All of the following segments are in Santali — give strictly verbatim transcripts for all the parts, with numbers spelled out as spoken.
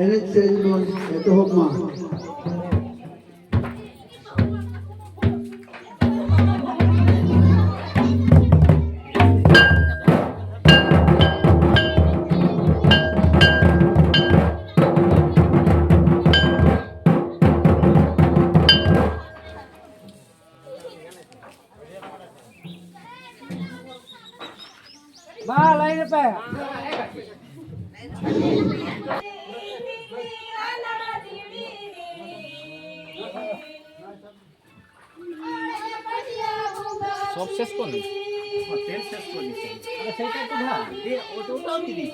ᱮᱱᱮᱡ ᱥᱮᱨᱮᱧ ᱵᱚᱱ ᱮᱛᱚᱦᱚᱵ ᱢᱟ᱾ ᱢᱟ ᱞᱟᱭᱤᱱ ᱨᱮᱯᱮ᱾ সব শেষ করলি? তেল শেষ করলি। আরে সেইটা তো ধর। দে, ওটা, ওটাও দিয়ে দিস।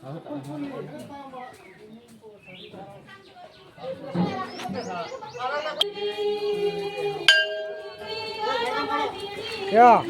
হ্যাঁ, ভালো করেছিস। ᱭᱟ᱾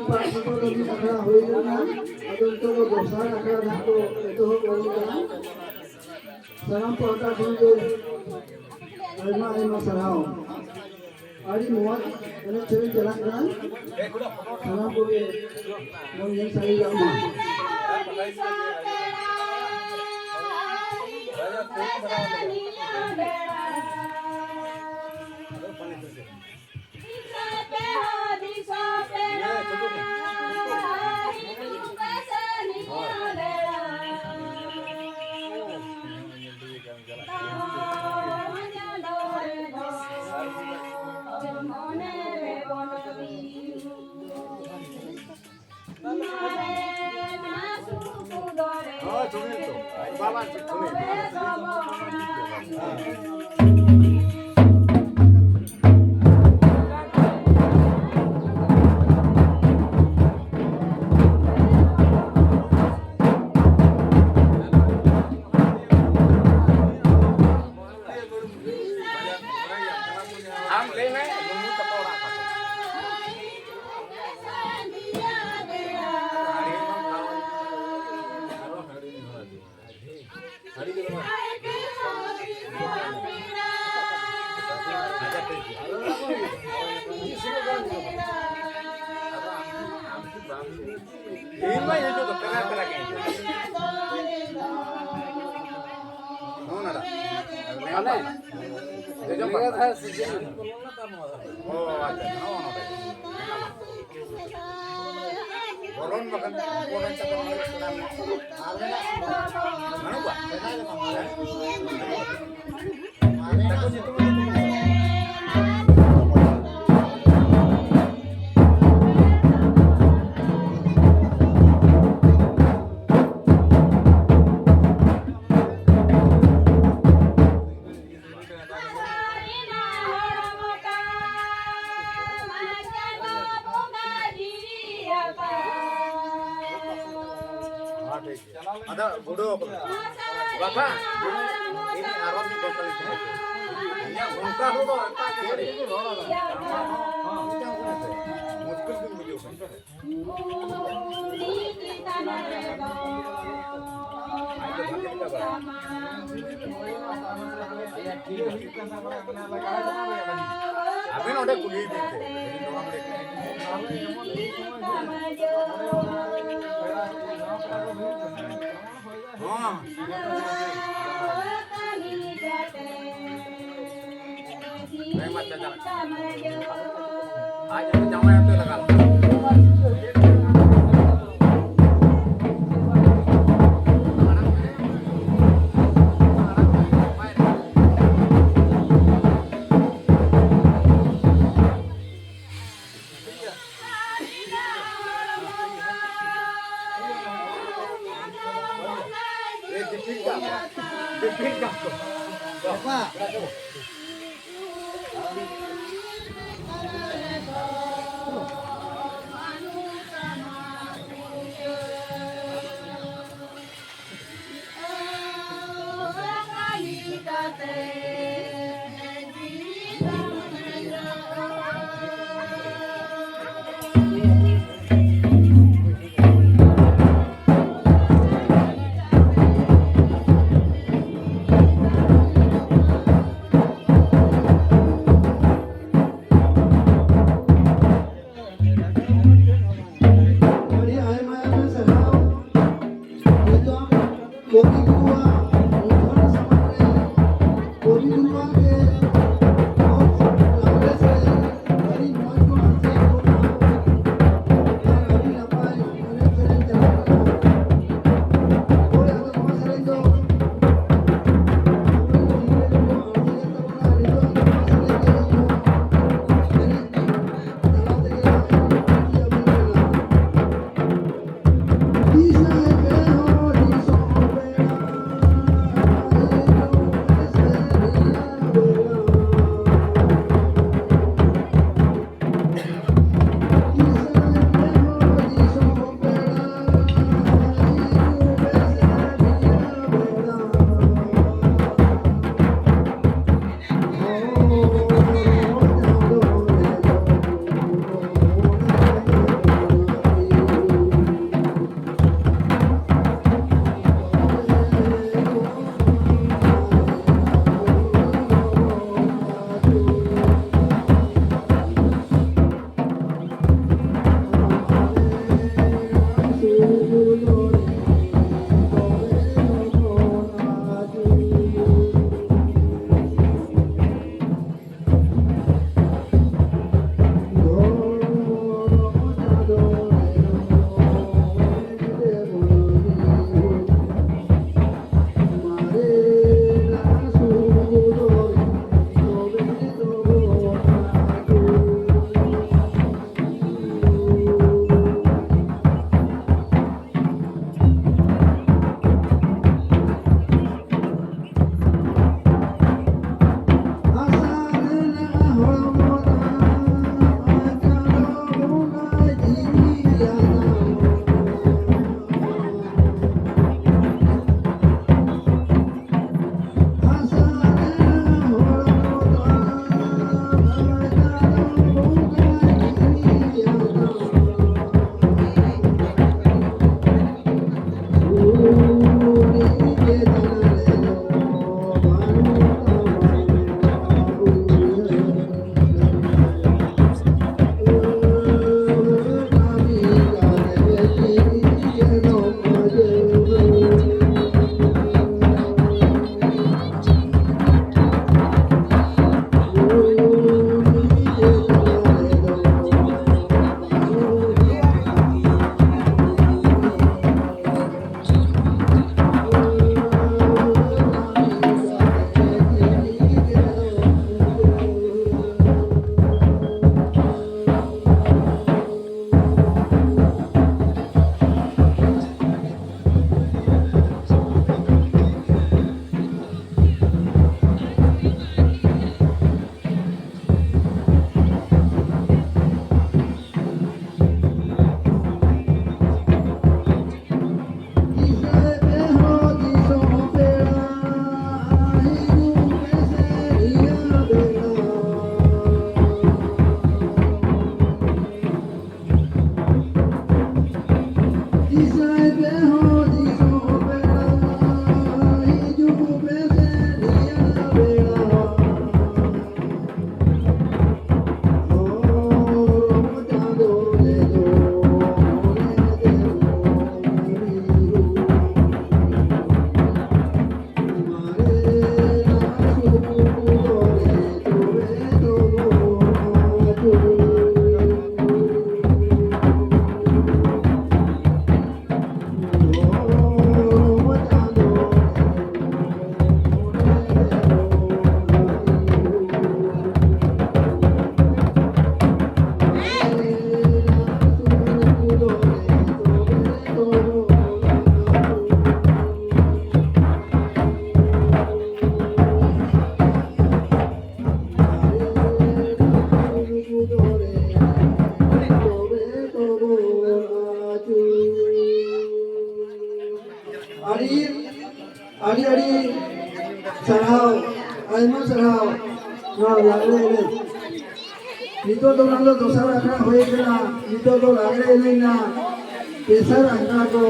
ᱯᱟᱸᱪ ᱥᱚ ᱫᱚ ᱢᱤᱫ ᱟᱠᱷᱲᱟ ᱦᱩᱭ ᱞᱮᱱᱟ᱾ ᱟᱫᱚ ᱱᱤᱛᱚᱜ ᱫᱚ ᱫᱚᱥᱟᱨ ᱟᱠᱷᱲᱟ ᱱᱟᱦᱟᱜ ᱠᱚ ᱮᱛᱚᱦᱚᱵ ᱟᱵᱚᱱ ᱠᱟᱱᱟ᱾ ᱥᱟᱱᱟᱢ ᱯᱟᱦᱴᱟ ᱠᱷᱚᱱ ᱜᱮ ᱟᱭᱢᱟ ᱟᱭᱢᱟ ᱥᱟᱨᱦᱟᱣ᱾ ᱟᱹᱰᱤ ᱢᱚᱡᱽ ᱮᱱᱮᱡ ᱥᱮᱨᱮᱧ ᱪᱟᱞᱟᱜ ᱠᱟᱱᱟ᱾ ᱥᱟᱱᱟᱢ ᱠᱚᱜᱮ ᱵᱚᱱ ᱧᱮᱞ ᱥᱟᱹᱨᱤᱭᱟᱜ ᱢᱟ᱾ ᱟᱢ ᱞᱟᱹᱭ ᱢᱮ, ᱞᱩᱢᱵᱩ ᱛᱟᱠᱚ ᱚᱲᱟᱜ ᱚᱠᱟ ᱥᱮᱫ? ᱤᱧ ᱢᱟ ᱦᱤᱡᱩᱜ ᱫᱚ ᱯᱮᱲᱟ ᱯᱮᱲᱟ ᱜᱮ ᱦᱤᱡᱩᱜ᱾ ᱱᱚᱜᱼᱚ ᱱᱚᱰᱮ᱾ ᱟᱞᱮ ᱡᱚᱡᱚᱢ ᱯᱟᱦᱴᱟ᱾ ᱚ, ᱟᱪᱪᱷᱟ, ᱱᱚᱜᱼᱚ ᱱᱚᱰᱮ᱾ ᱵᱚᱞᱚᱱ ᱵᱟᱠᱷᱟᱱ ᱵᱚᱞᱚᱱ ᱪᱟᱵᱟ ᱱᱚᱰᱮ ᱥᱚᱨᱟ ᱢᱮᱱᱟᱜᱼᱟ᱾ ᱟᱨ ᱢᱮᱱᱟᱜ ᱵᱟᱹᱱᱩᱜ ᱠᱚᱣᱟ? ᱥᱮᱫᱟᱭ ᱫᱚ ᱵᱟᱝ᱾ ᱛᱟᱠᱚ ᱧᱩᱛᱩᱢ ᱫᱚ ᱪᱮᱫ? ᱟᱫᱚ ᱵᱩᱰᱷᱟᱹ ᱵᱟᱵᱟ, ᱤᱧ ᱟᱨᱚ ᱢᱤᱫ ᱜᱷᱚᱱᱴᱟ ᱞᱤᱧ ᱛᱟᱦᱮᱸ ᱦᱚᱪᱚ᱾ ᱤᱧᱟᱹᱜ ᱜᱷᱚᱱᱴᱟ ᱦᱚᱸ ᱫᱚ ᱮᱴᱟᱜ ᱜᱮ ᱨᱚᱲ ᱟᱞᱟᱝ᱾ ᱟᱢᱟᱜ ᱦᱚᱸ ᱢᱩᱥᱠᱤᱞ ᱜᱮᱢ ᱵᱩᱡᱷᱟᱹᱣᱟ᱾ ᱟᱵᱮᱱ ᱚᱸᱰᱮ ᱠᱩᱞᱤᱭᱮ ᱵᱮᱱ ᱥᱮ᱾ ᱦᱚᱸ᱾ ᱦᱮᱸ, ᱢᱟ ᱪᱟᱪᱟ᱾ ᱟᱡ ᱡᱟᱶᱟᱭ ᱟᱛᱮ ᱞᱟᱜᱟᱣ᱾ ᱟᱹᱰᱤ ᱟᱹᱰᱤ ᱥᱟᱨᱦᱟᱣ, ᱟᱭᱢᱟ ᱥᱟᱨᱦᱟᱣ᱾ ᱱᱚᱣᱟ ᱞᱟᱜᱽᱲᱮ ᱮᱱᱮᱡ ᱱᱤᱛᱚᱜ ᱫᱚ ᱚᱱᱟ ᱫᱚ ᱫᱚᱥᱟᱨ ᱟᱠᱷᱲᱟ ᱦᱩᱭ ᱠᱟᱱᱟ, ᱱᱤᱛᱚᱜ ᱫᱚ ᱞᱟᱜᱽᱲᱮ ᱮᱱᱮᱡ ᱨᱮᱱᱟᱜ ᱛᱮᱥᱟᱨ ᱟᱠᱷᱲᱟ ᱠᱚ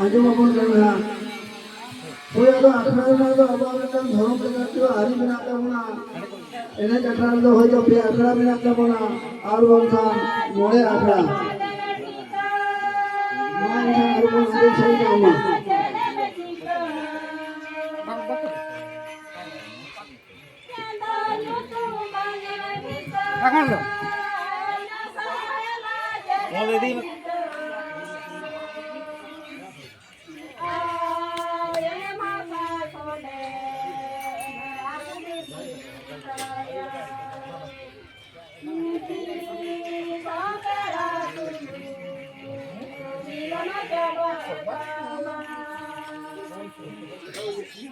ᱟᱸᱡᱚᱢ ᱟᱵᱚᱱ ᱠᱟᱱᱟ ᱦᱟᱸᱜ᱾ ᱦᱳᱭ, ᱟᱫᱚ ᱟᱠᱷᱲᱟ ᱨᱮᱱᱟᱜ ᱫᱚ ᱟᱵᱚᱣᱟᱜ ᱢᱤᱫᱴᱟᱝ ᱫᱷᱚᱨᱚᱢ ᱞᱮᱠᱟᱛᱮ ᱟᱹᱨᱤ ᱢᱮᱱᱟᱜ ᱛᱟᱵᱚᱱᱟ᱾ ᱮᱱᱮᱡ ᱟᱠᱷᱲᱟ ᱨᱮᱫᱚ ᱦᱚᱭᱛᱳ ᱯᱮ ᱟᱠᱷᱲᱟ ᱢᱮᱱᱟᱜ ᱛᱟᱵᱚᱱᱟ, ᱟᱨ ᱵᱟᱝᱠᱷᱟᱱ ᱢᱚᱬᱮ ᱟᱠᱷᱲᱟ᱾ ᱢᱟ ᱮᱱᱠᱷᱟᱱ ᱟᱨ ᱵᱚᱱ ᱟᱸᱡᱚᱢ ᱥᱟᱹᱨᱤ ᱠᱟᱜ ᱢᱟ᱾ ᱮᱠᱷᱚᱱ ᱫᱚ᱾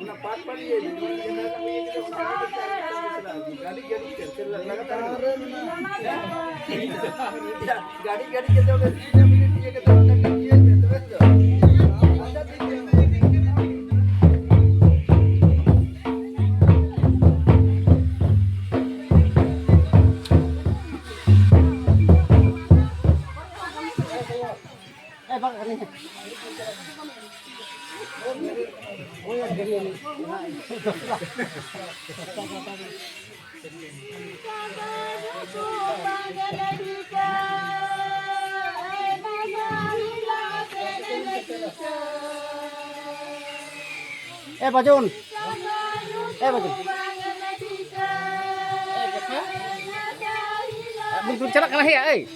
ᱚᱱᱟ ᱯᱟᱴ ᱯᱟᱴ ᱤᱭᱟᱹ ᱜᱟᱹᱰᱤ ᱜᱟᱹᱰᱤ ᱪᱮᱫ ᱞᱟᱜᱟᱛᱟᱨ ᱜᱟᱹᱰᱤ ᱜᱟᱹᱰᱤ ᱪᱮᱫ ᱤᱭᱟᱹ ᱠᱟᱛᱮ ᱤᱭᱟᱹ ᱢᱮ ᱛᱚᱵᱮ ᱫᱚ᱾ ᱮ ᱵᱟᱡᱩᱱ, ᱮ ᱵᱟᱡᱩᱱ᱾ ᱵᱚᱱ ᱪᱟᱞᱟᱜ ᱠᱟᱱᱟ ᱦᱮᱭᱟ, ᱮᱭ᱾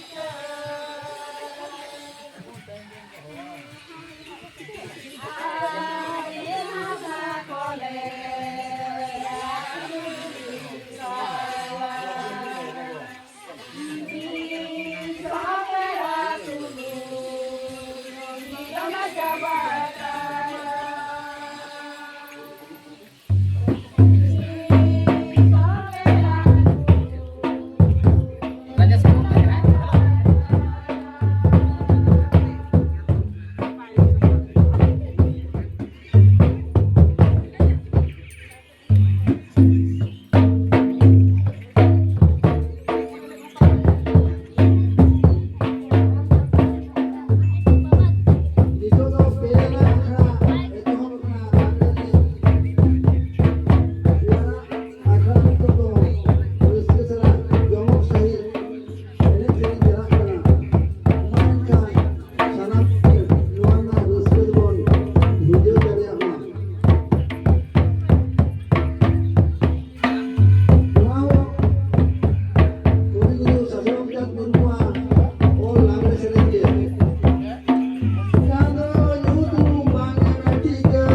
ᱪᱟᱸᱫᱚ ᱧᱩᱛᱩᱢ ᱵᱟᱝ ᱮᱢ ᱴᱷᱤᱠᱟᱹ,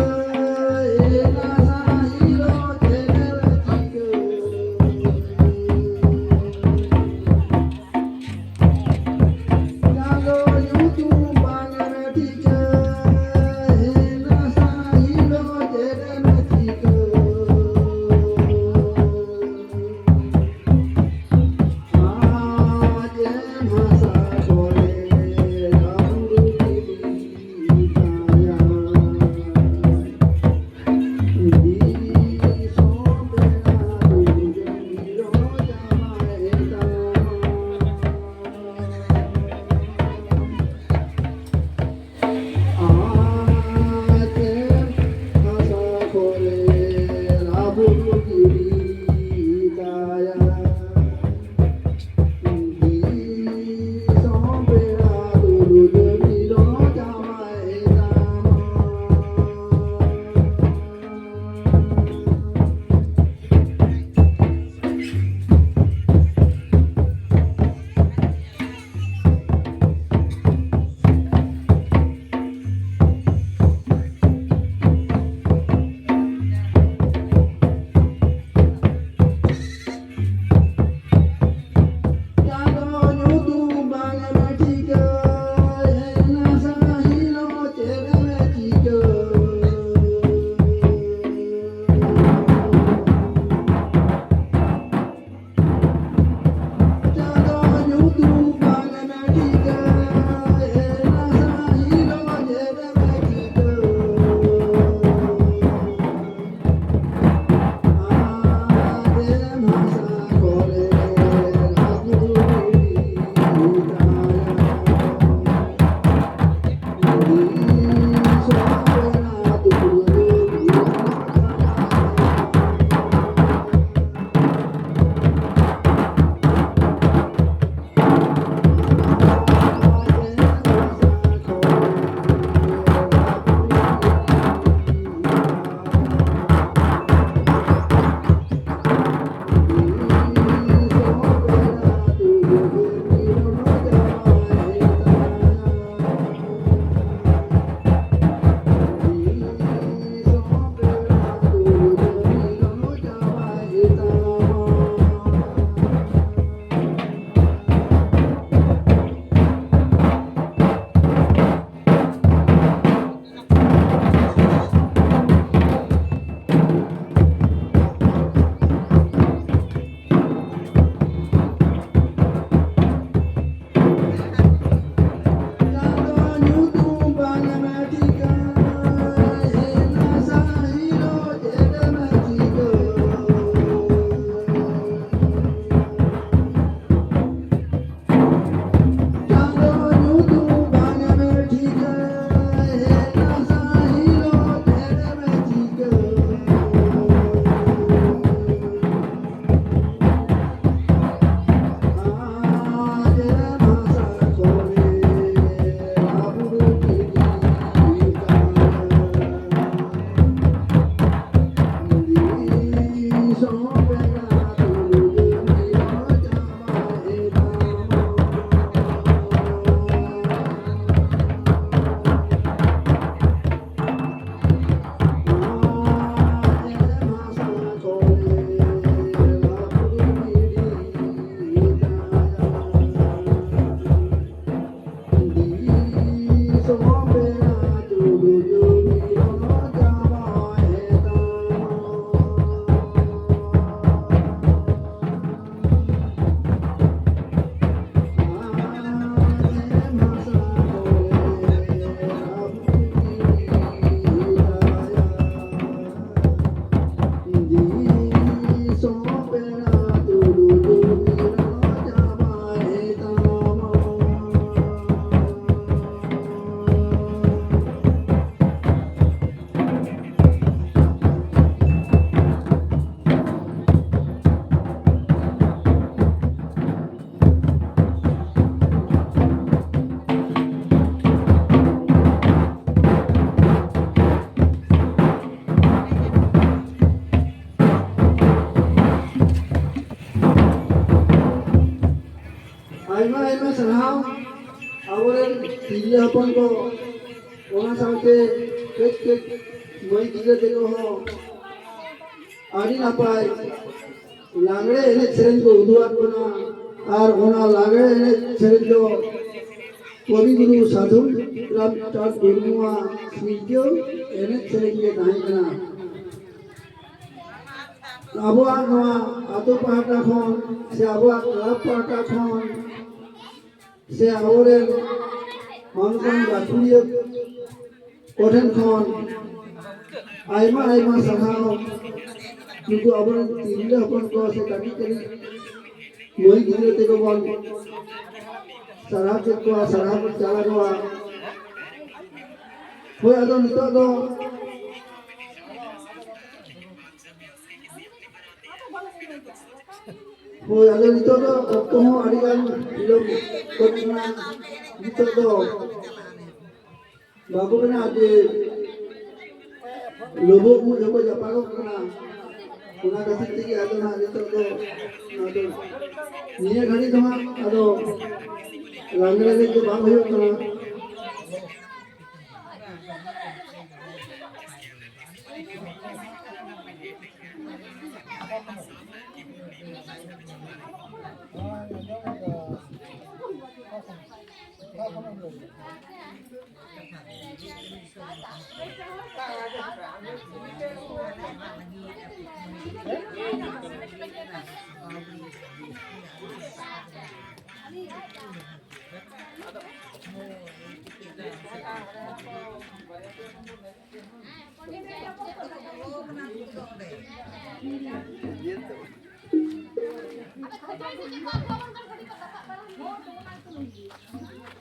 ᱮᱱᱟ ᱥᱟᱦᱤᱞᱳ ᱪᱮᱫ ᱮᱢ ᱪᱤᱠᱟᱹ? ᱪᱟᱸᱫᱚ ᱧᱩᱛᱩᱢ ᱵᱟᱝ ᱮᱢ ᱴᱷᱤᱠᱟᱹ, ᱮᱱᱟ ᱥᱟᱦᱤᱞᱳ ᱪᱮᱫ ᱮᱢ ᱪᱤᱠᱟᱹ? ᱟᱵᱚᱨᱮᱱ ᱛᱤᱨᱞᱟᱹ ᱦᱚᱯᱚᱱ ᱠᱚ, ᱚᱱᱟ ᱥᱟᱶᱛᱮ ᱠᱟᱹᱡ ᱠᱟᱹᱡ ᱢᱟᱹᱭ ᱜᱤᱫᱽᱨᱟᱹ ᱛᱟᱠᱚ ᱦᱚᱸ ᱟᱹᱰᱤ ᱱᱟᱯᱟᱭ ᱞᱟᱜᱽᱲᱮ ᱮᱱᱮᱡ ᱥᱮᱨᱮᱧ ᱠᱚ ᱩᱫᱩᱜ ᱟᱫ ᱵᱚᱱᱟ᱾ ᱟᱨ ᱚᱱᱟ ᱞᱟᱜᱽᱲᱮ ᱮᱱᱮᱡ ᱥᱮᱨᱮᱧ ᱫᱚ ᱠᱚᱵᱤ ᱜᱩᱨᱩ ᱥᱟᱫᱷᱩ ᱨᱟᱢᱪᱟᱸᱫᱽ ᱢᱩᱨᱢᱩᱣᱟᱜ ᱥᱤᱨᱡᱟᱹᱣ ᱮᱱᱮᱡ ᱥᱮᱨᱮᱧ ᱜᱮ ᱛᱟᱦᱮᱸ ᱠᱟᱱᱟ᱾ ᱟᱵᱚᱣᱟᱜ ᱱᱚᱣᱟ ᱟᱛᱳ ᱯᱟᱦᱴᱟ ᱠᱷᱚᱱ ᱥᱮ ᱟᱵᱚᱣᱟᱜ ᱠᱞᱟᱵᱽ ᱯᱟᱦᱴᱟ ᱠᱷᱚᱱ ᱥᱮ ᱟᱵᱚᱨᱮᱱ ᱚᱱᱠᱟᱱ ᱜᱟᱹᱠᱷᱩᱲᱤᱭᱟᱹ ᱠᱚᱴᱷᱮᱱ ᱠᱷᱚᱱ ᱟᱭᱢᱟ ᱟᱭᱢᱟ ᱥᱟᱨᱦᱟᱣ᱾ ᱱᱩᱠᱩ ᱟᱵᱚᱨᱮᱱ ᱛᱤᱨᱞᱟᱹ ᱦᱚᱯᱚᱱ ᱠᱚ ᱥᱮ ᱠᱟᱹᱴᱤᱡ ᱠᱟᱹᱴᱤᱡ ᱢᱟᱹᱭ ᱜᱤᱫᱽᱨᱟᱹ ᱛᱮᱠᱚ ᱵᱚᱱ ᱥᱟᱨᱦᱟᱣ ᱠᱮᱫ ᱠᱚᱣᱟ, ᱥᱟᱨᱦᱟᱣ ᱵᱚᱱ ᱪᱟᱞ ᱟᱠᱚᱣᱟ᱾ ᱦᱳᱭ, ᱟᱫᱚ ᱱᱤᱛᱚᱜ ᱫᱚ ᱦᱳᱭ, ᱟᱫᱚ ᱱᱤᱛᱚᱜ ᱫᱚ ᱚᱠᱛᱚ ᱦᱚᱸ ᱟᱹᱰᱤ ᱜᱟᱱ ᱵᱤᱞᱚᱢ ᱜᱚᱫ ᱮᱱᱟ᱾ ᱱᱤᱛᱚᱜ ᱫᱚ ᱵᱟᱠᱚ ᱢᱮᱱᱟ ᱡᱮ ᱞᱩᱵᱩᱜ ᱢᱩᱡ ᱦᱚᱸᱠᱚ ᱡᱟᱯᱟᱜᱚᱜ ᱠᱟᱱᱟ᱾ ᱚᱱᱟ ᱠᱷᱟᱹᱛᱤᱨ ᱛᱮᱜᱮ ᱟᱫᱚ ᱱᱟᱦᱟᱜ ᱱᱤᱛᱚᱜ ᱫᱚ ᱟᱫᱚ ᱱᱤᱭᱟᱹ ᱜᱷᱟᱹᱲᱤ ᱫᱚ ᱦᱟᱸᱜ ᱟᱫᱚ ᱞᱟᱜᱽᱲᱮ ᱮᱱᱮᱡ ᱫᱚ ᱵᱟᱝ ᱦᱩᱭᱩᱜ ᱠᱟᱱᱟ᱾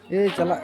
ᱮ ᱪᱟᱞᱟᱜ